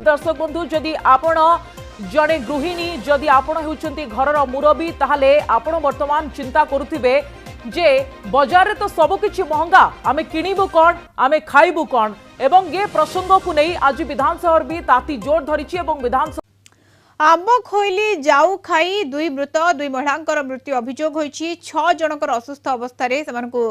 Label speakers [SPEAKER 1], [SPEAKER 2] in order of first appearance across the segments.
[SPEAKER 1] ଦର୍ଶକ ବନ୍ଧୁ, ଯଦି ଆପଣ ଜଣେ ଗୃହିଣୀ, ଯଦି ଆପଣ ହେଉଛନ୍ତି ଘରର ମୁରବୀ, ତାହେଲେ ଆପଣ ବର୍ତ୍ତମାନ ଚିନ୍ତା କରୁଥିବେ ଯେ ବଜାରରେ ତ ସବୁକିଛି ମହଙ୍ଗା, ଆମେ କିଣିବୁ କ'ଣ, ଆମେ ଖାଇବୁ କ'ଣ? ଏବଂ ଏ ପ୍ରସଙ୍ଗକୁ ନେଇ ଆଜି ବିଧାନସଭାରେ ବି ତାତି ଜୋର ଧରିଛି ଏବଂ ବିଧାନସଭା
[SPEAKER 2] ଆମ୍ବ ଖୋଇଲି ଯାଉ ଖାଇ ଦୁଇ ମୃତ, ଦୁଇ ମହିଳାଙ୍କର ମୃତ୍ୟୁ ଅଭିଯୋଗ ହୋଇଛି। 6 ଜଣଙ୍କର ଅସୁସ୍ଥ ଅବସ୍ଥାରେ ସେମାନଙ୍କୁ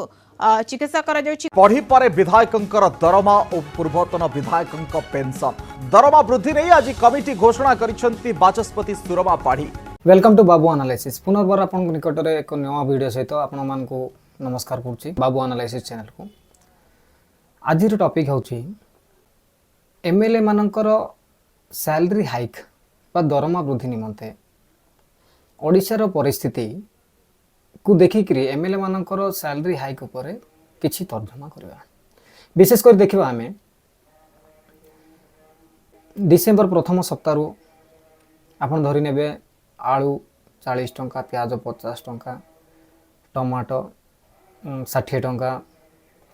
[SPEAKER 2] ଚିକିତ୍ସା କରାଯାଉଛି।
[SPEAKER 3] ବଢ଼ିପାରେ ବିଧାୟକଙ୍କର ଦରମା ଓ ପୂର୍ବତନ ବିଧାୟକଙ୍କ ପେନ୍ସନ୍। ଦରମା ବୃଦ୍ଧି ନେଇ ଆଜି କମିଟି ଘୋଷଣା କରିଛନ୍ତି ବାଚସ୍ପତି Surama Padhi.
[SPEAKER 4] Welcome to Babu analysis. ପୁନର୍ବାର ଆପଣଙ୍କ ନିକଟରେ ଏକ ନୂଆ ଭିଡ଼ିଓ ସହିତ ଆପଣମାନଙ୍କୁ ନମସ୍କାର କରୁଛି ବାବୁ ଆନାଲାଇସିସ୍ ଚ୍ୟାନେଲକୁ। ଆଜିର ଟପିକ୍ ହେଉଛି ଏମ୍ ଏଲ୍ ଏ ମାନଙ୍କର ସ୍ୟାଲେରୀ ହାଇକ୍ ବା ଦରମା ବୃଦ୍ଧି ନିମନ୍ତେ ଓଡ଼ିଶାର ପରିସ୍ଥିତିକୁ ଦେଖିକିରି ଏମ୍ ଏଲ୍ ଏ ମାନଙ୍କର ସ୍ୟାଲେରୀ ହାଇକ୍ ଉପରେ କିଛି ତର୍ଜମା କରିବା। ବିଶେଷ କରି ଦେଖିବା ଆମେ, ଡିସେମ୍ବର ପ୍ରଥମ ସପ୍ତାହରୁ ଆପଣ ଧରି ନେବେ ଆଳୁ 40 ଟଙ୍କା, ପିଆଜ 50 ଟଙ୍କା, ଟମାଟୋ 60 ଟଙ୍କା,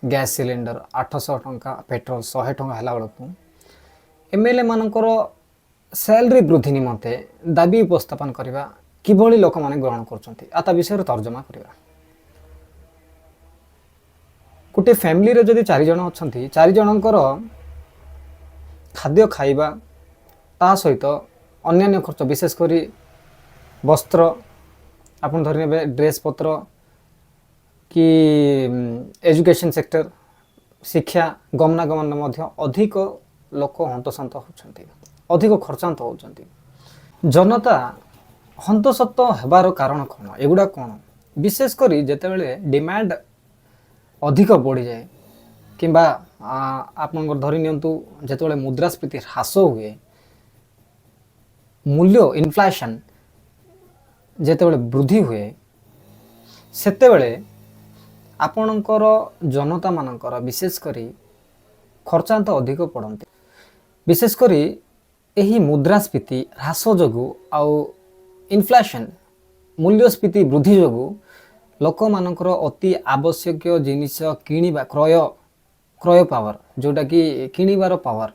[SPEAKER 4] ଗ୍ୟାସ୍ ସିଲିଣ୍ଡର 800 ଟଙ୍କା, ପେଟ୍ରୋଲ 100 ଟଙ୍କା ହେଲା ବେଳକୁ ଏମ୍ ଏଲ୍ ଏ ମାନଙ୍କର ସ୍ୟାଲେରୀ ବୃଦ୍ଧି ନିମନ୍ତେ ଦାବି ଉପସ୍ଥାପନ କରିବା କିଭଳି ଲୋକମାନେ ଗ୍ରହଣ କରୁଛନ୍ତି ଆଉ ତା ବିଷୟରେ ତର୍ଜମା କରିବା। ଗୋଟେ ଫ୍ୟାମିଲିରେ ଯଦି ଚାରିଜଣ ଅଛନ୍ତି, ଚାରିଜଣଙ୍କର ଖାଦ୍ୟ ଖାଇବା, ତା ସହିତ ଅନ୍ୟାନ୍ୟ ଖର୍ଚ୍ଚ, ବିଶେଷ କରି ବସ୍ତ୍ର, ଆପଣ ଧରି ନେବେ ଡ୍ରେସ୍ ପତ୍ର କି ଏଜୁକେସନ୍ ସେକ୍ଟର, ଶିକ୍ଷା, ଗମନାଗମନ ମଧ୍ୟ ଅଧିକ ଲୋକ ହନ୍ତସନ୍ତ ହେଉଛନ୍ତି, ଅଧିକ ଖର୍ଚ୍ଚାନ୍ତ ହେଉଛନ୍ତି। ଜନତା ହନ୍ତସନ୍ତ ହେବାର କାରଣ କ'ଣ, ଏଗୁଡ଼ା କ'ଣ? ବିଶେଷ କରି ଯେତେବେଳେ ଡିମାଣ୍ଡ ଅଧିକ ବଢ଼ିଯାଏ କିମ୍ବା ଆପଣଙ୍କର ଧରି ନିଅନ୍ତୁ ଯେତେବେଳେ ମୁଦ୍ରାସ୍ଫୀତି ହ୍ରାସ ହୁଏ, ମୂଲ୍ୟ ଇନଫ୍ଲେସନ୍ ଯେତେବେଳେ ବୃଦ୍ଧି ହୁଏ, ସେତେବେଳେ ଆପଣଙ୍କର ଜନତାମାନଙ୍କର ବିଶେଷ କରି ଖର୍ଚ୍ଚାନ୍ତ ଅଧିକ ପଡ଼ନ୍ତି। ବିଶେଷ କରି ଏହି ମୁଦ୍ରାସ୍ଫୀତି ହ୍ରାସ ଯୋଗୁଁ ଆଉ ଇନଫ୍ଲେସନ୍ ମୂଲ୍ୟସ୍ଫୀତି ବୃଦ୍ଧି ଯୋଗୁଁ ଲୋକମାନଙ୍କର ଅତି ଆବଶ୍ୟକୀୟ ଜିନିଷ କିଣିବା କ୍ରୟ ପାୱାର, ଯେଉଁଟାକି କିଣିବାର ପାୱାର,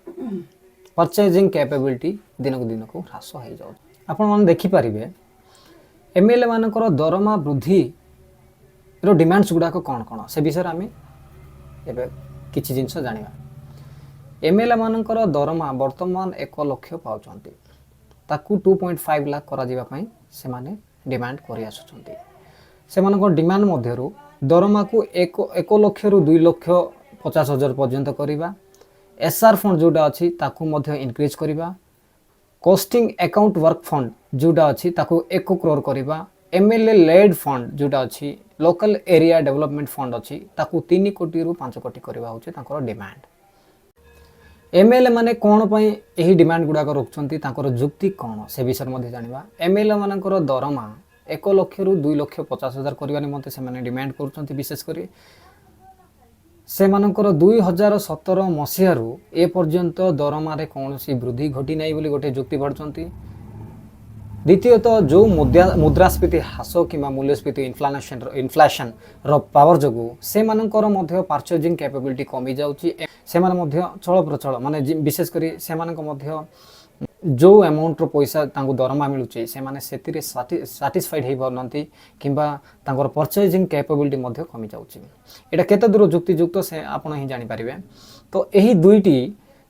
[SPEAKER 4] ପରଚେଜିଂ କ୍ୟାପାବିଲିଟି ଦିନକୁ ଦିନକୁ ହ୍ରାସ ହେଇଯାଉଛି। ଆପଣମାନେ ଦେଖିପାରିବେ ଏମ୍ ଏଲ୍ ଏ ମାନଙ୍କର ଦରମା ବୃଦ୍ଧିର ଡିମାଣ୍ଡସ୍ ଗୁଡ଼ାକ କ'ଣ କ'ଣ, ସେ ବିଷୟରେ ଆମେ ଏବେ କିଛି ଜିନିଷ ଜାଣିବା। ଏମ୍ ଏଲ୍ ଏ ମାନଙ୍କର ଦରମା ବର୍ତ୍ତମାନ 1 ଲକ୍ଷ ପାଉଛନ୍ତି, ତାକୁ 2.5 ଲାଖ କରାଯିବା ପାଇଁ ସେମାନେ ଡିମାଣ୍ଡ କରିଆସୁଛନ୍ତି। ସେମାନଙ୍କ ଡିମାଣ୍ଡ ମଧ୍ୟରୁ ଦରମାକୁ 1 ଲକ୍ଷରୁ 2,50,000 ପର୍ଯ୍ୟନ୍ତ କରିବା, ଏସ୍ ଆର୍ ଫଣ୍ଡ ଯେଉଁଟା ଅଛି ତାକୁ ମଧ୍ୟ ଇନକ୍ରିଜ୍ କରିବା, କଷ୍ଟିଂ ଆକାଉଣ୍ଟ ୱାର୍କ ଫଣ୍ଡ ଯେଉଁଟା ଅଛି ତାକୁ 1 କ୍ରୋର କରିବା, M L A lead fund ଯେଉଁଟା ଅଛି, ଲୋକାଲ ଏରିଆ ଡେଭଲପମେଣ୍ଟ ଫଣ୍ଡ ଅଛି, ତାକୁ 3 କୋଟିରୁ 5 କୋଟି କରିବା ହେଉଛି ତାଙ୍କର ଡିମାଣ୍ଡ। ଏମ୍ ଏଲ୍ ଏ ମାନେ କ'ଣ ପାଇଁ ଏହି ଡିମାଣ୍ଡ ଗୁଡ଼ାକ ରଖୁଛନ୍ତି, ତାଙ୍କର ଯୁକ୍ତି କ'ଣ, ସେ ବିଷୟରେ ମଧ୍ୟ ଜାଣିବା। ଏମ୍ ଏଲ୍ ଏ ମାନଙ୍କର ଦରମା 1 ଲକ୍ଷରୁ 2,50,000 କରିବା ନିମନ୍ତେ ସେମାନେ ଡିମାଣ୍ଡ କରୁଛନ୍ତି। ବିଶେଷ କରି ସେମାନଙ୍କର 2017 ମସିହାରୁ ଏ ପର୍ଯ୍ୟନ୍ତ ଦରମାରେ କୌଣସି ବୃଦ୍ଧି ଘଟିନାହିଁ ବୋଲି ଗୋଟେ ଯୁକ୍ତି ବାଢ଼ୁଛନ୍ତି। ଦ୍ୱିତୀୟତଃ, ଯେଉଁ ମୁଦ୍ରାସ୍ଫୀତି ହ୍ରାସ କିମ୍ବା ମୂଲ୍ୟସ୍ଫୀତି ଇନଫ୍ଲେସନ୍ର ପାୱାର ଯୋଗୁଁ ସେମାନଙ୍କର ମଧ୍ୟ ପାର୍ଚେଜିଂ କ୍ୟାପାବିଲିଟି କମିଯାଉଛି। ସେମାନେ ମଧ୍ୟ ଚଳପ୍ରଚଳ ମାନେ ବିଶେଷ କରି ସେମାନଙ୍କ ମଧ୍ୟ ଯେଉଁ ଆମାଉଣ୍ଟର ପଇସା ତାଙ୍କୁ ଦରମା ମିଳୁଛି, ସେମାନେ ସେଥିରେ ସାଟିସ୍ଫାଇଡ୍ ହେଇପାରୁନାହାନ୍ତି କିମ୍ବା ତାଙ୍କର ପରଚେଜିଂ କ୍ୟାପାବିଲିଟି ମଧ୍ୟ କମିଯାଉଛି। ଏଇଟା କେତେ ଦୂର ଯୁକ୍ତିଯୁକ୍ତ, ସେ ଆପଣ ହିଁ ଜାଣିପାରିବେ। ତ ଏହି ଦୁଇଟି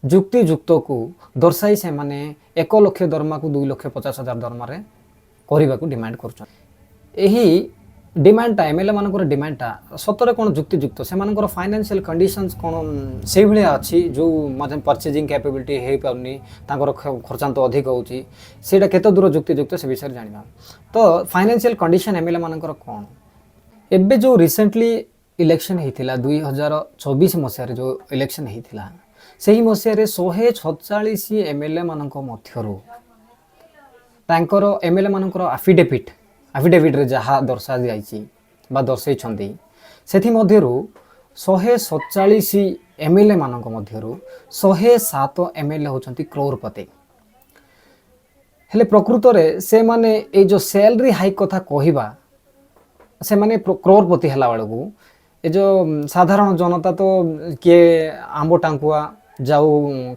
[SPEAKER 4] ଯୁକ୍ତିଯୁକ୍ତକୁ ଦର୍ଶାଇ ସେମାନେ 1 ଲକ୍ଷ ଦରମାକୁ 2,50,000 ଦରମାରେ କରିବାକୁ ଡିମାଣ୍ଡ କରୁଛନ୍ତି। ଏହି ଡିମାଣ୍ଡଟା, ଏମ୍ ଏଲ୍ ଏ ମାନଙ୍କର ଡିମାଣ୍ଡଟା ସତରେ କ'ଣ ଯୁକ୍ତିଯୁକ୍ତ? ସେମାନଙ୍କର ଫାଇନାନ୍ସିଆଲ କଣ୍ଡିସନ୍ସ କ'ଣ ସେଇଭଳିଆ ଅଛି, ଯେଉଁ ମାନେ ପରଚେଜିଂ କ୍ୟାପାବିଲିଟି ହେଇପାରୁନି, ତାଙ୍କର ଖର୍ଚ୍ଚାନ୍ତ ଅଧିକ ହେଉଛି? ସେଇଟା କେତେ ଦୂର ଯୁକ୍ତିଯୁକ୍ତ, ସେ ବିଷୟରେ ଜାଣିବା। ତ financial condition M L A ମାନଙ୍କର କ'ଣ? ଏବେ ଯେଉଁ ରିସେଣ୍ଟଲି ଇଲେକ୍ସନ୍ ହେଇଥିଲା, 2024 ମସିହାରେ ଯେଉଁ ଇଲେକ୍ସନ୍ ହେଇଥିଲା, ସେହି ମସିହାରେ 146 ଏମ୍ ଏଲ୍ ଏ ମାନଙ୍କ ମଧ୍ୟରୁ ତାଙ୍କର ଏମ୍ ଏଲ୍ ଏ ମାନଙ୍କର ଆଫିଡେଭିଟ୍ରେ ଯାହା ଦର୍ଶାଯାଇଛି ବା ଦର୍ଶାଇଛନ୍ତି, ସେଥିମଧ୍ୟରୁ 147 ଏମ୍ ଏଲ୍ ଏ ମାନଙ୍କ ମଧ୍ୟରୁ 107 ଏମ୍ ଏଲ୍ ଏ ହେଉଛନ୍ତି କ୍ରୋରପତି। ହେଲେ ପ୍ରକୃତରେ ସେମାନେ ଏଇ ଯେଉଁ ସ୍ୟାଲେରୀ ହାଇକ୍ କଥା କହିବା, ସେମାନେ କ୍ରୋରପତି ହେଲା ବେଳକୁ ଏ ଯେଉଁ ସାଧାରଣ ଜନତା ତ କିଏ ଆମ୍ବ ଟାଙ୍କୁଆ ଯାଉ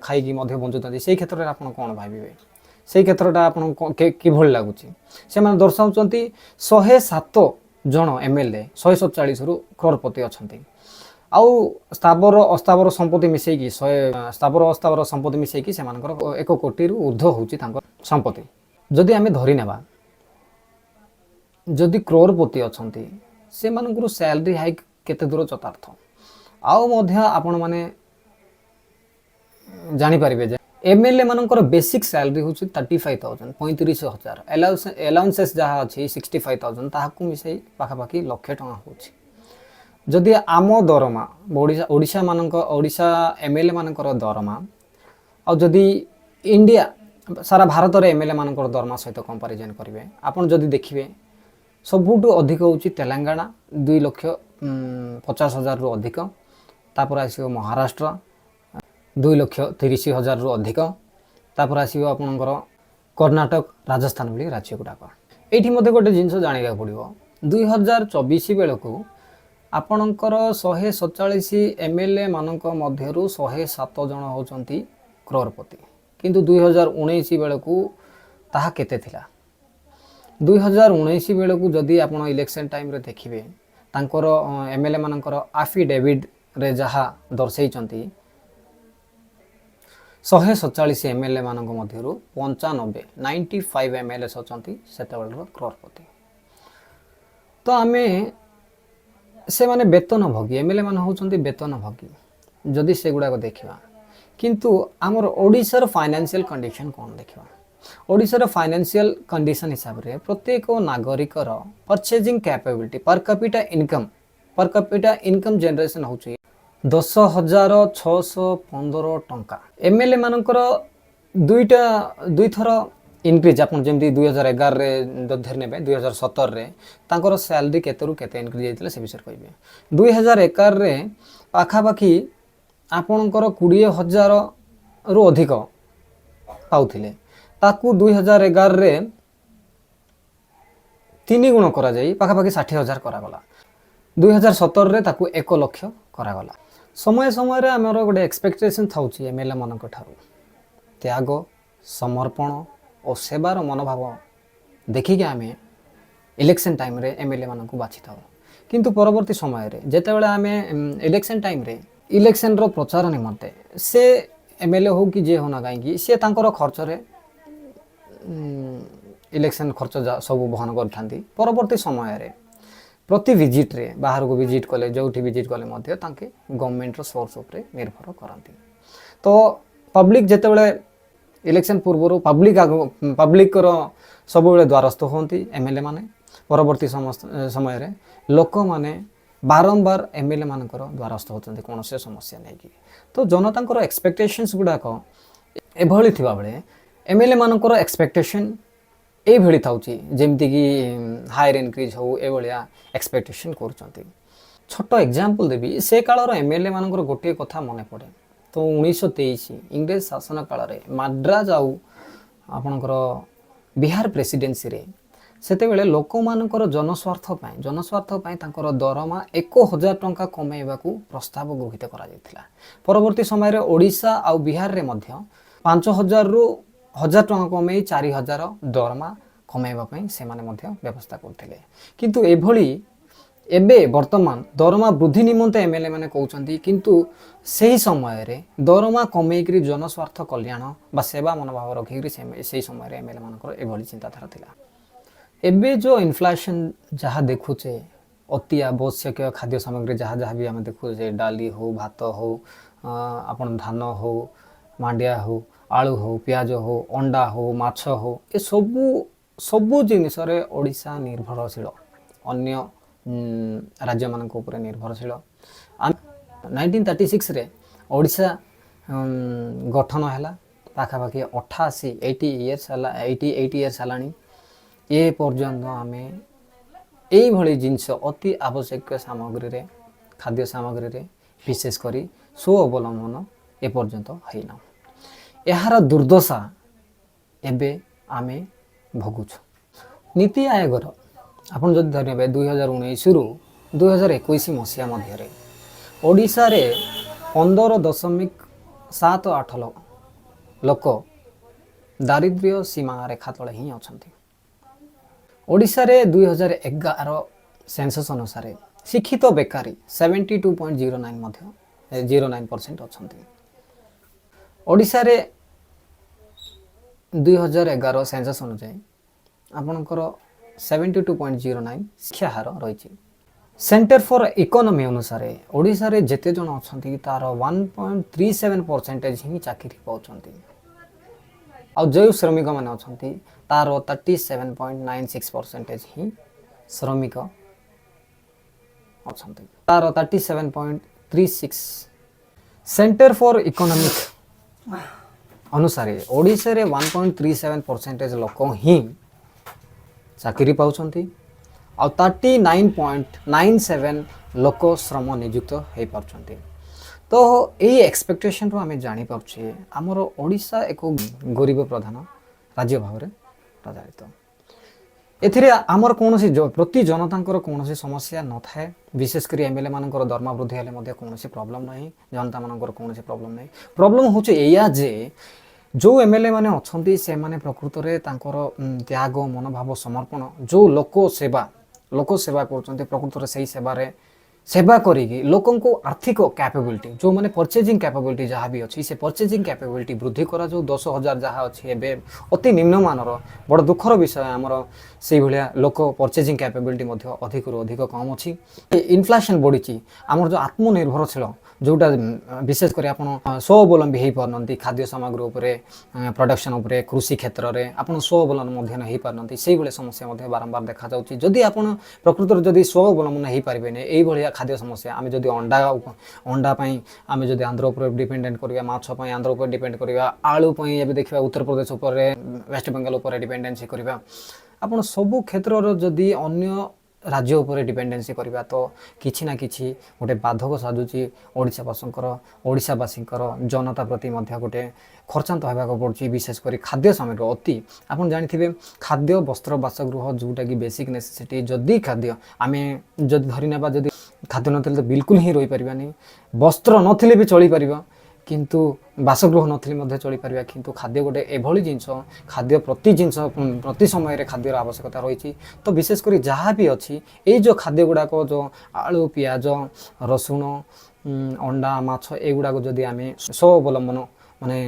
[SPEAKER 4] ଖାଇକି ମଧ୍ୟ ବଞ୍ଚୁଛନ୍ତି, ସେଇ କ୍ଷେତ୍ରରେ ଆପଣ କ'ଣ ଭାବିବେ? ସେଇ କ୍ଷେତ୍ରଟା ଆପଣଙ୍କୁ କିଭଳି ଲାଗୁଛି? ସେମାନେ ଦର୍ଶାଉଛନ୍ତି 107 ଜଣ ଏମଏଲଏ 147ରୁ କ୍ରୋଡ଼ପତି ଅଛନ୍ତି। ଆଉ ସ୍ଥାବର ଅସ୍ଥାବର ସମ୍ପତ୍ତି ମିଶେଇକି ସ୍ଥାବର ଅସ୍ଥାବର ସମ୍ପତ୍ତି ମିଶେଇକି ସେମାନଙ୍କର 1 କୋଟିରୁ ଉର୍ଦ୍ଧ୍ୱ ହେଉଛି ତାଙ୍କ ସମ୍ପତ୍ତି। ଯଦି ଆମେ ଧରି ନେବା, ଯଦି କ୍ରୋଡ଼ପତି ଅଛନ୍ତି, ସେମାନଙ୍କର ସ୍ୟାଲେରୀ ହାଇକ୍ କେତେ ଦୂର ଯଥାର୍ଥ? ଆଉ ମଧ୍ୟ ଆପଣମାନେ ଜାଣିପାରିବେ ଯେ ଏମଏଲଏ ମାନଙ୍କର ବେସିକ୍ ସ୍ୟାଲେରୀ ହେଉଛି 35,000, 35,000। ଆଲାଉନ୍ସେସ୍ ଯାହା ଅଛି 65,000, ତାହାକୁ ମିଶାଇ ପାଖାପାଖି ଲକ୍ଷେ ଟଙ୍କା ହେଉଛି। ଯଦି ଆମ ଦରମା, ଓଡ଼ିଶା ଏମଏଲଏ ମାନଙ୍କର ଦରମା ଆଉ ଯଦି ଇଣ୍ଡିଆ ସାରା ଭାରତରେ ଏମଏଲଏ ମାନଙ୍କର ଦରମା ସହିତ କମ୍ପାରିଜନ୍ କରିବେ, ଆପଣ ଯଦି ଦେଖିବେ, ସବୁଠୁ ଅଧିକ ହେଉଛି ତେଲେଙ୍ଗାନା, 2 ଲକ୍ଷ 50 ହଜାରରୁ ଅଧିକ। ତାପରେ ଆସିବ ମହାରାଷ୍ଟ୍ର, 2 ଲକ୍ଷ 30 ହଜାରରୁ ଅଧିକ। ତାପରେ ଆସିବ ଆପଣଙ୍କର କର୍ଣ୍ଣାଟକ, ରାଜସ୍ଥାନ ଭଳି ରାଜ୍ୟ ଗୁଡ଼ାକ। ଏଇଠି ମଧ୍ୟ ଗୋଟେ ଜିନିଷ ଜାଣିବାକୁ ପଡ଼ିବ। 2024 ବେଳକୁ ଆପଣଙ୍କର 147 ଏମଏଲଏ ମାନଙ୍କ ମଧ୍ୟରୁ 107 ଜଣ ହେଉଛନ୍ତି କ୍ରୋଡ଼ପତି। କିନ୍ତୁ 2019 ବେଳକୁ ତାହା କେତେ ଥିଲା? 2019 ବେଳକୁ ଯଦି ଆପଣ ଇଲେକ୍ସନ୍ ଟାଇମ୍ରେ ଦେଖିବେ, ତାଙ୍କର ଏମଏଲଏ ମାନଙ୍କର ଆଫିଡେଭିଟ୍ରେ ଯାହା ଦର୍ଶାଇଛନ୍ତି, 147 ଏମଏଲଏ ମାନଙ୍କ ମଧ୍ୟରୁ 95, 95 ଏମଏଲଏ ଅଛନ୍ତି ସେତେବେଳର କ୍ରୋଡ଼ପତି। ତ ଆମେ ସେମାନେ ବେତନ ଭୋଗୀ, ଏମଏଲଏ ମାନେ ହେଉଛନ୍ତି ବେତନ ଭୋଗୀ, ଯଦି ସେଗୁଡ଼ାକ ଦେଖିବା। କିନ୍ତୁ ଆମର ଓଡ଼ିଶାର ଫାଇନାନ୍ସିଆଲ କଣ୍ଡିସନ୍ କ'ଣ ଦେଖିବା। ଓଡ଼ିଶାର ଫାଇନାନ୍ସିଆଲ କଣ୍ଡିସନ୍ ହିସାବରେ ପ୍ରତ୍ୟେକ ନାଗରିକର purchasing capability, per capita income generation ହେଉଛି 10,615 ଟଙ୍କା। ଏମଏଲଏ ମାନଙ୍କର ଦୁଇଥର ଇନକ୍ରିଜ୍, ଆପଣ ଯେମିତି 2011ରେ ଯଦି ନେବେ, 2017ରେ ତାଙ୍କର ସ୍ୟାଲେରୀ କେତେରୁ କେତେ ଇନକ୍ରିଜ୍ ହେଇଥିଲା, ସେ ବିଷୟରେ କହିବେ। 2011ରେ ପାଖାପାଖି ଆପଣଙ୍କର 20,000ରୁ ଅଧିକ ପାଉଥିଲେ। ତାକୁ 2011ରେ ତିନି ଗୁଣ କରାଯାଇ ପାଖାପାଖି 60,000 କରାଗଲା। 2017ରେ ତାକୁ 1 ଲକ୍ଷ କରାଗଲା। ସମୟ ସମୟରେ ଆମର ଗୋଟେ ଏକ୍ସପେକ୍ଟେସନ୍ ଥାଉଛି ଏମଏଲଏ ମାନଙ୍କ ଠାରୁ। ତ୍ୟାଗ, ସମର୍ପଣ ଓ ସେବାର ମନୋଭାବ ଦେଖିକି ଆମେ ଇଲେକ୍ସନ୍ ଟାଇମ୍ରେ ଏମଏଲଏ ମାନଙ୍କୁ ବାଛିଥାଉ। କିନ୍ତୁ ପରବର୍ତ୍ତୀ ସମୟରେ ଯେତେବେଳେ ଆମେ ଇଲେକ୍ସନ୍ ଟାଇମ୍ରେ ଇଲେକ୍ସନ୍ର ପ୍ରଚାର ନିମନ୍ତେ ସେ ଏମଏଲଏ ହଉ କି ଯିଏ ହଉ ନା କାହିଁକି, ସେ ତାଙ୍କର ଖର୍ଚ୍ଚରେ ଇଲେକ୍ସନ୍ ଖର୍ଚ୍ଚ ସବୁ ବହନ କରିଥାନ୍ତି। ପରବର୍ତ୍ତୀ ସମୟରେ ପ୍ରତି ଭିଜିଟ୍ରେ, ବାହାରକୁ ଭିଜିଟ୍ କଲେ, ଯେଉଁଠି ଭିଜିଟ୍ କଲେ ମଧ୍ୟ ତାଙ୍କେ ଗଭର୍ଣ୍ଣମେଣ୍ଟର ସୋର୍ସ ଉପରେ ନିର୍ଭର କରନ୍ତି। ତ ପବ୍ଲିକ୍ ଯେତେବେଳେ ଇଲେକ୍ସନ୍ ପୂର୍ବରୁ ପବ୍ଲିକର ସବୁବେଳେ ଦ୍ୱାରସ୍ଥ ହୁଅନ୍ତି ଏମଏଲଏ ମାନେ, ପରବର୍ତ୍ତୀ ସମସ୍ତ ସମୟରେ ଲୋକମାନେ ବାରମ୍ବାର ଏମଏଲଏ ମାନଙ୍କର ଦ୍ୱାରସ୍ଥ ହେଉଛନ୍ତି କୌଣସି ସମସ୍ୟା ନେଇକି। ତ ଜନତାଙ୍କର ଏକ୍ସପେକ୍ଟେସନ୍ସ ଗୁଡ଼ାକ ଏଭଳି ଥିବାବେଳେ ଏମଏଲଏ ମାନଙ୍କର ଏକ୍ସପେକ୍ଟେସନ୍ ଏଇଭଳି ଥାଉଛି, ଯେମିତିକି ହାୟର ଇନକ୍ରିଜ୍ ହଉ, ଏଭଳିଆ ଏକ୍ସପେକ୍ଟେସନ୍ କରୁଛନ୍ତି। ଛୋଟ ଏକ୍ଜାମ୍ପଲ୍ ଦେବି। ସେ କାଳର ଏମଏଲଏ ମାନଙ୍କର ଗୋଟିଏ କଥା ମନେ ପଡ଼େ। ତ 1923 ଇଂରେଜ ଶାସନ କାଳରେ ମାଡ୍ରାଜ ଆଉ ଆପଣଙ୍କର ବିହାର ପ୍ରେସିଡେନ୍ସିରେ ସେତେବେଳେ ଲୋକମାନଙ୍କର ଜନସ୍ୱାର୍ଥ ପାଇଁ ତାଙ୍କର ଦରମା 1000 ଟଙ୍କା କମାଇବାକୁ ପ୍ରସ୍ତାବ ଗୃହୀତ କରାଯାଇଥିଲା। ପରବର୍ତ୍ତୀ ସମୟରେ ଓଡ଼ିଶା ଆଉ ବିହାରରେ ମଧ୍ୟ 5000ରୁ 1000 ଟଙ୍କା କମେଇ 4000 ଦରମା କମାଇବା ପାଇଁ ସେମାନେ ମଧ୍ୟ ବ୍ୟବସ୍ଥା କରୁଥିଲେ। କିନ୍ତୁ ଏଭଳି ଏବେ ବର୍ତ୍ତମାନ ଦରମା ବୃଦ୍ଧି ନିମନ୍ତେ ଏମଏଲଏ ମାନେ କହୁଛନ୍ତି, କିନ୍ତୁ ସେହି ସମୟରେ ଦରମା କମେଇକରି ଜନସ୍ୱାର୍ଥ କଲ୍ୟାଣ ବା ସେବା ମନୋଭାବ ରଖିକରି ସେଇ ସମୟରେ ଏମଏଲଏ ମାନଙ୍କର ଏଭଳି ଚିନ୍ତାଧାରା ଥିଲା। ଏବେ ଯେଉଁ ଇନଫ୍ଲେସନ୍ ଯାହା ଦେଖୁଛେ, ଅତି ଆବଶ୍ୟକୀୟ ଖାଦ୍ୟ ସାମଗ୍ରୀ ଯାହା ଯାହା ବି ଆମେ ଦେଖୁଛେ, ଡାଲି ହଉ, ଭାତ ହଉ, ଆପଣ ଧାନ ହଉ, ମାଣ୍ଡିଆ ହଉ, ଆଳୁ ହଉ, ପିଆଜ ହଉ, ଅଣ୍ଡା ହଉ, ମାଛ ହଉ, ଏସବୁ ସବୁ ଜିନିଷରେ ଓଡ଼ିଶା ନିର୍ଭରଶୀଳ, ଅନ୍ୟ ରାଜ୍ୟମାନଙ୍କ ଉପରେ ନିର୍ଭରଶୀଳ। 1936ରେ ଓଡ଼ିଶା ଗଠନ ହେଲା। ପାଖାପାଖି 88, 80 ଇୟର୍ସ ହେଲା, 88 ଇୟର୍ସ ହେଲାଣି। ଏ ପର୍ଯ୍ୟନ୍ତ ଆମେ ଏଇଭଳି ଜିନିଷ, ଅତି ଆବଶ୍ୟକୀୟ ସାମଗ୍ରୀରେ, ଖାଦ୍ୟ ସାମଗ୍ରୀରେ ବିଶେଷ କରି ସ୍ୱାବଲମ୍ବନ ଏପର୍ଯ୍ୟନ୍ତ ହେଇନାହୁଁ। ଏହାର ଦୁର୍ଦ୍ଦଶା ଏବେ ଆମେ ଭୋଗୁଛୁ। ନୀତି ଆୟୋଗର ଆପଣ ଯଦି ଧରିନେବେ, 2019ରୁ 2021 ମସିହା ମଧ୍ୟରେ ଓଡ଼ିଶାରେ 15. ସାତ ଆଠ ଲୋକ ଦାରିଦ୍ର୍ୟ ସୀମା ରେଖା ତଳେ ହିଁ ଅଛନ୍ତି। ଓଡ଼ିଶାରେ 2011 ସେନ୍ସସ୍ ଅନୁସାରେ ଶିକ୍ଷିତ ବେକାରୀ 72.09 ମଧ୍ୟ 09% ଅଛନ୍ତି। ଓଡ଼ିଶାରେ 2011 ସେନ୍ସସ୍ ଅନୁଯାୟୀ ଆପଣଙ୍କର 72.09 ଶିକ୍ଷା ହାର ରହିଛି। ସେଣ୍ଟର ଫର୍ ଇକୋନୋମି ଅନୁସାରେ ଓଡ଼ିଶାରେ ଯେତେ ଜଣ ଅଛନ୍ତି, ତାର 1.37 ପରସେଣ୍ଟେଜ୍ ହିଁ ଚାକିରି ପାଉଛନ୍ତି। ଆଉ ଯେଉଁ ଶ୍ରମିକମାନେ ଅଛନ୍ତି, ତାର 37.96 ପରସେଣ୍ଟେଜ୍ ହିଁ ଶ୍ରମିକ ଅଛନ୍ତି, ତାର 37.36। ସେଣ୍ଟର ଫର୍ ଇକୋନୋମିକ୍ ଅନୁସାରେ ଓଡ଼ିଶାରେ 1.37 ପରସେଣ୍ଟେଜ୍ ଲୋକ ହିଁ ଚାକିରି ପାଉଛନ୍ତି ଆଉ 39.97 ଲୋକ ଶ୍ରମ ନିଯୁକ୍ତ ହୋଇପାରୁଛନ୍ତି। ତ ଏଇ ଏକ୍ସପେକ୍ଟେସନରୁ ଆମେ ଜାଣିପାରୁଛେ, ଆମର ଓଡ଼ିଶା ଏକ ଗରିବ ପ୍ରଧାନ ରାଜ୍ୟ ଭାବରେ ପ୍ରଚାରିତ। ଏଥିରେ ଆମର କୌଣସି ପ୍ରତି ଜନତାଙ୍କର କୌଣସି ସମସ୍ୟା ନଥାଏ। ବିଶେଷ କରି ଏମ୍ ଏଲ୍ ଏ ମାନଙ୍କର ଦରମା ବୃଦ୍ଧି ହେଲେ ମଧ୍ୟ କୌଣସି ପ୍ରୋବ୍ଲେମ୍ ନାହିଁ, ଜନତାମାନଙ୍କର କୌଣସି ପ୍ରୋବ୍ଲେମ୍ ନାହିଁ। ପ୍ରୋବ୍ଲେମ୍ ହେଉଛି ଏଇଆ ଯେ ଯେଉଁ ଏମ୍ ଏଲ୍ ଏ ମାନେ ଅଛନ୍ତି, ସେମାନେ ପ୍ରକୃତରେ ତାଙ୍କର ତ୍ୟାଗ ମନୋଭାବ, ସମର୍ପଣ, ଯେଉଁ ଲୋକ ସେବା କରୁଛନ୍ତି, ପ୍ରକୃତରେ ସେଇ ସେବାରେ ସେବା କରିକି ଲୋକଙ୍କୁ ଆର୍ଥିକ କ୍ୟାପାବିଲିଟି, ଯେଉଁମାନେ ପରଚେଜିଂ କ୍ୟାପାବିଲିଟି ଯାହା ବି ଅଛି, ସେ ପରଚେଜିଂ କ୍ୟାପାବିଲିଟି ବୃଦ୍ଧି କରାଯାଉ। 10,000 ଯାହା ଅଛି ଏବେ ଅତି ନିମ୍ନମାନର। ବଡ଼ ଦୁଃଖର ବିଷୟ, ଆମର ସେଇଭଳିଆ ଲୋକ ପରଚେଜିଂ କ୍ୟାପାବିଲିଟି ମଧ୍ୟ ଅଧିକରୁ ଅଧିକ କମ୍ ଅଛି। ଇନଫ୍ଲେସନ୍ ବଢ଼ିଛି। ଆମର ଯେଉଁ ଆତ୍ମନିର୍ଭରଶୀଳ ଯେଉଁଟା ବିଶେଷ କରି ଆପଣ ସ୍ୱାବଲମ୍ବୀ ହେଇପାରୁନାହାନ୍ତି। ଖାଦ୍ୟ ସାମଗ୍ରୀ ଉପରେ, ପ୍ରଡକ୍ସନ୍ ଉପରେ, କୃଷି କ୍ଷେତ୍ରରେ ଆପଣ ସ୍ୱାବଲମ୍ବନ ମଧ୍ୟ ହେଇପାରୁନାହାନ୍ତି। ସେଇଭଳିଆ ସମସ୍ୟା ମଧ୍ୟ ବାରମ୍ବାର ଦେଖାଯାଉଛି। ଯଦି ଆପଣ ପ୍ରକୃତରେ ଯଦି ସ୍ୱାବଲମ୍ବନ ହେଇପାରିବେନି, ଏଇଭଳିଆ ଖାଦ୍ୟ ସମସ୍ୟା, ଆମେ ଯଦି ଅଣ୍ଡା ପାଇଁ ଆମେ ଯଦି ଆନ୍ଧ୍ର ଉପରେ ଡିପେଣ୍ଡେଣ୍ଟ କରିବା, ମାଛ ପାଇଁ ଆନ୍ଧ୍ର ଉପରେ ଡିପେଣ୍ଡ କରିବା, ଆଳୁ ପାଇଁ ଏବେ ଦେଖିବା ଉତ୍ତରପ୍ରଦେଶ ଉପରେ, ୱେଷ୍ଟବେଙ୍ଗଲ ଉପରେ ଡିପେଣ୍ଡେନ୍ସି କରିବା, ଆପଣ ସବୁ କ୍ଷେତ୍ରର ଯଦି ଅନ୍ୟ ରାଜ୍ୟ ଉପରେ ଡିପେଣ୍ଡେନ୍ସି କରିବା, ତ କିଛି ନା କିଛି ଗୋଟେ ବାଧକ ସାଜୁଛି ଓଡ଼ିଶାବାସୀଙ୍କର। ଜନତା ପ୍ରତି ମଧ୍ୟ ଗୋଟେ ଖର୍ଚ୍ଚାନ୍ତ ହେବାକୁ ପଡ଼ୁଛି। ବିଶେଷ କରି ଖାଦ୍ୟ ସାମଗ୍ରୀ ଅତି, ଆପଣ ଜାଣିଥିବେ, ଖାଦ୍ୟ, ବସ୍ତ୍ର, ବାସଗୃହ ଯେଉଁଟାକି ବେସିକ୍ ନେସେସିଟି। ଯଦି ଖାଦ୍ୟ ଆମେ ଯଦି ଧରି ନେବା, ଯଦି ଖାଦ୍ୟ ନଥିଲେ ତ ବିଲକୁଲ ହିଁ ରହିପାରିବାନି। ବସ୍ତ୍ର ନଥିଲେ ବି ଚଳିପାରିବା, କିନ୍ତୁ ବାସଗୃହ ନଥିଲେ ମଧ୍ୟ ଚଳିପାରିବା। କିନ୍ତୁ ଖାଦ୍ୟ ଗୋଟେ ଏଭଳି ଜିନିଷ, ଖାଦ୍ୟ ପ୍ରତି ଜିନିଷ ପ୍ରତି ସମୟରେ ଖାଦ୍ୟର ଆବଶ୍ୟକତା ରହିଛି। ତ ବିଶେଷ କରି ଯାହା ବି ଅଛି, ଏଇ ଯେଉଁ ଖାଦ୍ୟ ଗୁଡ଼ାକ, ଯେଉଁ ଆଳୁ, ପିଆଜ, ରସୁଣ, ଅଣ୍ଡା, ମାଛ, ଏଗୁଡ଼ାକ ଯଦି ଆମେ ସ୍ୱାବଲମ୍ବନ ମାନେ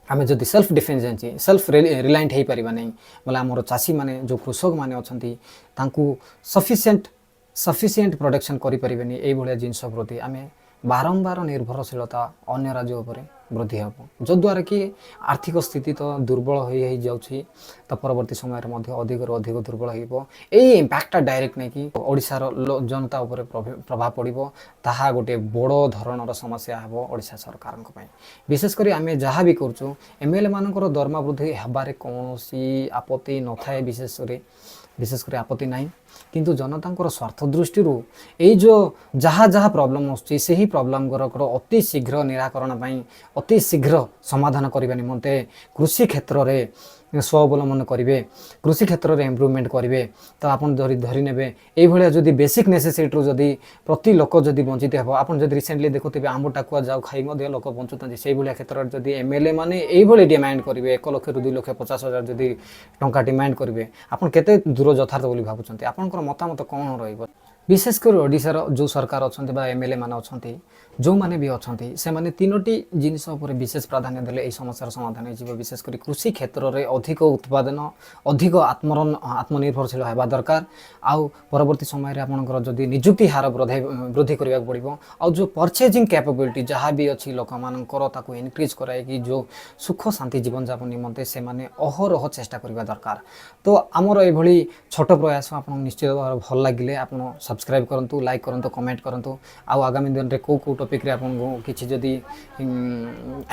[SPEAKER 4] ଆମେ ଯଦି ସେଲ୍ଫ ଡିଫେନ୍ସ, ସେଲ୍ଫ ରିଲାଏଣ୍ଟ ହେଇପାରିବା ନାହିଁ ବୋଲେ, ଆମର ଚାଷୀମାନେ, ଯେଉଁ କୃଷକମାନେ ଅଛନ୍ତି, ତାଙ୍କୁ ସଫିସିଏଣ୍ଟ ସଫିସିଏଣ୍ଟ ପ୍ରଡକ୍ସନ୍ କରିପାରିବେନି। ଏଇଭଳିଆ ଜିନିଷ ପ୍ରତି ଆମେ ବାରମ୍ବାର ନିର୍ଭରଶୀଳତା ଅନ୍ୟ ରାଜ୍ୟ ଉପରେ ବୃଦ୍ଧି ହେବ, ଯଦ୍ୱାରା କି ଆର୍ଥିକ ସ୍ଥିତି ତ ଦୁର୍ବଳ ହୋଇ ହେଇଯାଉଛି, ତ ପରବର୍ତ୍ତୀ ସମୟରେ ମଧ୍ୟ ଅଧିକରୁ ଅଧିକ ଦୁର୍ବଳ ହେବ। ଏଇ ଇମ୍ପାକ୍ଟଟା ଡାଇରେକ୍ଟ ନେଇକି ଓଡ଼ିଶାର ଜନତା ଉପରେ ପ୍ରଭାବ ପଡ଼ିବ। ତାହା ଗୋଟିଏ ବଡ଼ ଧରଣର ସମସ୍ୟା ହେବ ଓଡ଼ିଶା ସରକାରଙ୍କ ପାଇଁ। ବିଶେଷ କରି ଆମେ ଯାହା ବି କରୁଛୁ, ଏମ୍ ଏଲ୍ ଏ ମାନଙ୍କର ଦରମା ବୃଦ୍ଧି ହେବାରେ କୌଣସି ଆପତ୍ତି ନଥାଏ, ବିଶେଷ କରି ଆପତ୍ତି ନାହିଁ। କିନ୍ତୁ ଜନତାଙ୍କର ସ୍ୱାର୍ଥ ଦୃଷ୍ଟିରୁ ଏଇ ଯେଉଁ ଯାହା ଯାହା ପ୍ରୋବ୍ଲେମ୍ ଆସୁଛି, ସେହି ପ୍ରୋବ୍ଲେମ୍ ଗୁଡ଼ାକର ଅତି ଶୀଘ୍ର ନିରାକରଣ ପାଇଁ, ଅତି ଶୀଘ୍ର ସମାଧାନ କରିବା ନିମନ୍ତେ କୃଷି କ୍ଷେତ୍ରରେ ସ୍ୱାବଲମ୍ବନ କରିବେ, କୃଷି କ୍ଷେତ୍ରରେ ଇମ୍ପ୍ରୁଭମେଣ୍ଟ କରିବେ। ତ ଆପଣ ଧରି ଧରି ନେବେ, ଏଇଭଳିଆ ଯଦି ବେସିକ୍ ନେସେସିଟିରୁ ଯଦି ପ୍ରତି ଲୋକ ଯଦି ବଞ୍ଚିତ ହେବ, ଆପଣ ଯଦି ରିସେଣ୍ଟଲି ଦେଖୁଥିବେ, ଆମ୍ବ ଟାକୁଆ ଯାଉ ଖାଇ ମଧ୍ୟ ଲୋକ ବଞ୍ଚୁଛନ୍ତି। ସେଇଭଳିଆ କ୍ଷେତ୍ରରେ ଯଦି ଏମ୍ ଏଲ୍ ଏ ମାନେ ଏଇଭଳି ଡିମାଣ୍ଡ କରିବେ, 1 ଲକ୍ଷରୁ 2 ଲକ୍ଷ 50 ହଜାର ଯଦି ଟଙ୍କା ଡିମାଣ୍ଡ କରିବେ, ଆପଣ କେତେ ଦୂର ଯଥାର୍ଥ ବୋଲି ଭାବୁଛନ୍ତି? ଆପଣଙ୍କର ମତାମତ କ'ଣ ରହିବ? ବିଶେଷ କରି ଓଡ଼ିଶାର ଯେଉଁ ସରକାର ଅଛନ୍ତି ବା ଏମ୍ ଏଲ୍ ଏ ମାନେ ଅଛନ୍ତି, ଯେଉଁମାନେ ବି ଅଛନ୍ତି, ସେମାନେ ତିନୋଟି ଜିନିଷ ଉପରେ ବିଶେଷ ପ୍ରାଧାନ୍ୟ ଦେଲେ ଏହି ସମସ୍ୟାର ସମାଧାନ ହେଇଯିବ। ବିଶେଷ କରି କୃଷି କ୍ଷେତ୍ରରେ ଅଧିକ ଉତ୍ପାଦନ, ଅଧିକ ଆତ୍ମନିର୍ଭରଶୀଳ ହେବା ଦରକାର। ଆଉ ପରବର୍ତ୍ତୀ ସମୟରେ ଆପଣଙ୍କର ଯଦି ନିଯୁକ୍ତି ହାର ବୃଦ୍ଧି କରିବାକୁ ପଡ଼ିବ। ଆଉ ଯେଉଁ ପରଚେଜିଂ କ୍ୟାପାବିଲିଟି ଯାହା ବି ଅଛି ଲୋକମାନଙ୍କର, ତାକୁ ଇନକ୍ରିଜ୍ କରାଇକି ଯେଉଁ ସୁଖ ଶାନ୍ତି ଜୀବନଯାପନ ନିମନ୍ତେ ସେମାନେ ଅହରହ ଚେଷ୍ଟା କରିବା ଦରକାର। ତ ଆମର ଏଭଳି ଛୋଟ ପ୍ରୟାସ ଆପଣଙ୍କୁ ନିଶ୍ଚିତ ଭାବରେ ଭଲ ଲାଗିଲେ ଆପଣ ସବସ୍କ୍ରାଇବ୍ କରନ୍ତୁ, ଲାଇକ୍ କରନ୍ତୁ, କମେଣ୍ଟ କରନ୍ତୁ। ଆଉ ଆଗାମୀ ଦିନରେ କେଉଁ କେଉଁ ଟପିକ୍ରେ ଆପଣଙ୍କୁ କିଛି ଯଦି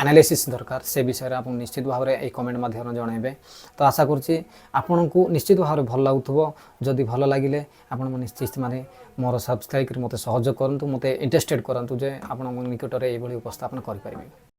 [SPEAKER 4] ଆନାଲିସିସ୍ ଦରକାର, ସେ ବିଷୟରେ ଆପଣ ନିଶ୍ଚିତ ଭାବରେ ଏଇ କମେଣ୍ଟ ମାଧ୍ୟମରେ ଜଣାଇବେ। ତ ଆଶା କରୁଛି ଆପଣଙ୍କୁ ନିଶ୍ଚିତ ଭାବରେ ଭଲ ଲାଗୁଥିବ। ଯଦି ଭଲ ଲାଗିଲେ ଆପଣ ନିଶ୍ଚିତ ମାନେ ମୋର ସବସ୍କ୍ରାଇବ୍ କରି ମୋତେ ସହଯୋଗ କରନ୍ତୁ, ମୋତେ ଇଣ୍ଟରେଷ୍ଟେଡ଼ କରନ୍ତୁ ଯେ ଆପଣଙ୍କ ନିକଟରେ ଏଇଭଳି ଉପସ୍ଥାପନ କରିପାରିବି।